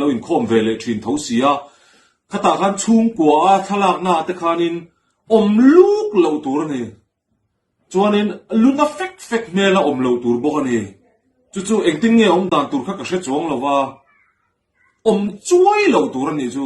Lo inkhawm ve leh thin tho si a, khatah khan chhungkua a thlalakna te khanin awm luk loh tur a ni. Chuanin luna fek fek hmel a awm loh tur bawk a ni. Chu chu engtin nge awm dan tur kha ka hre chuang lo va, awm chuai loh tur a nih chu.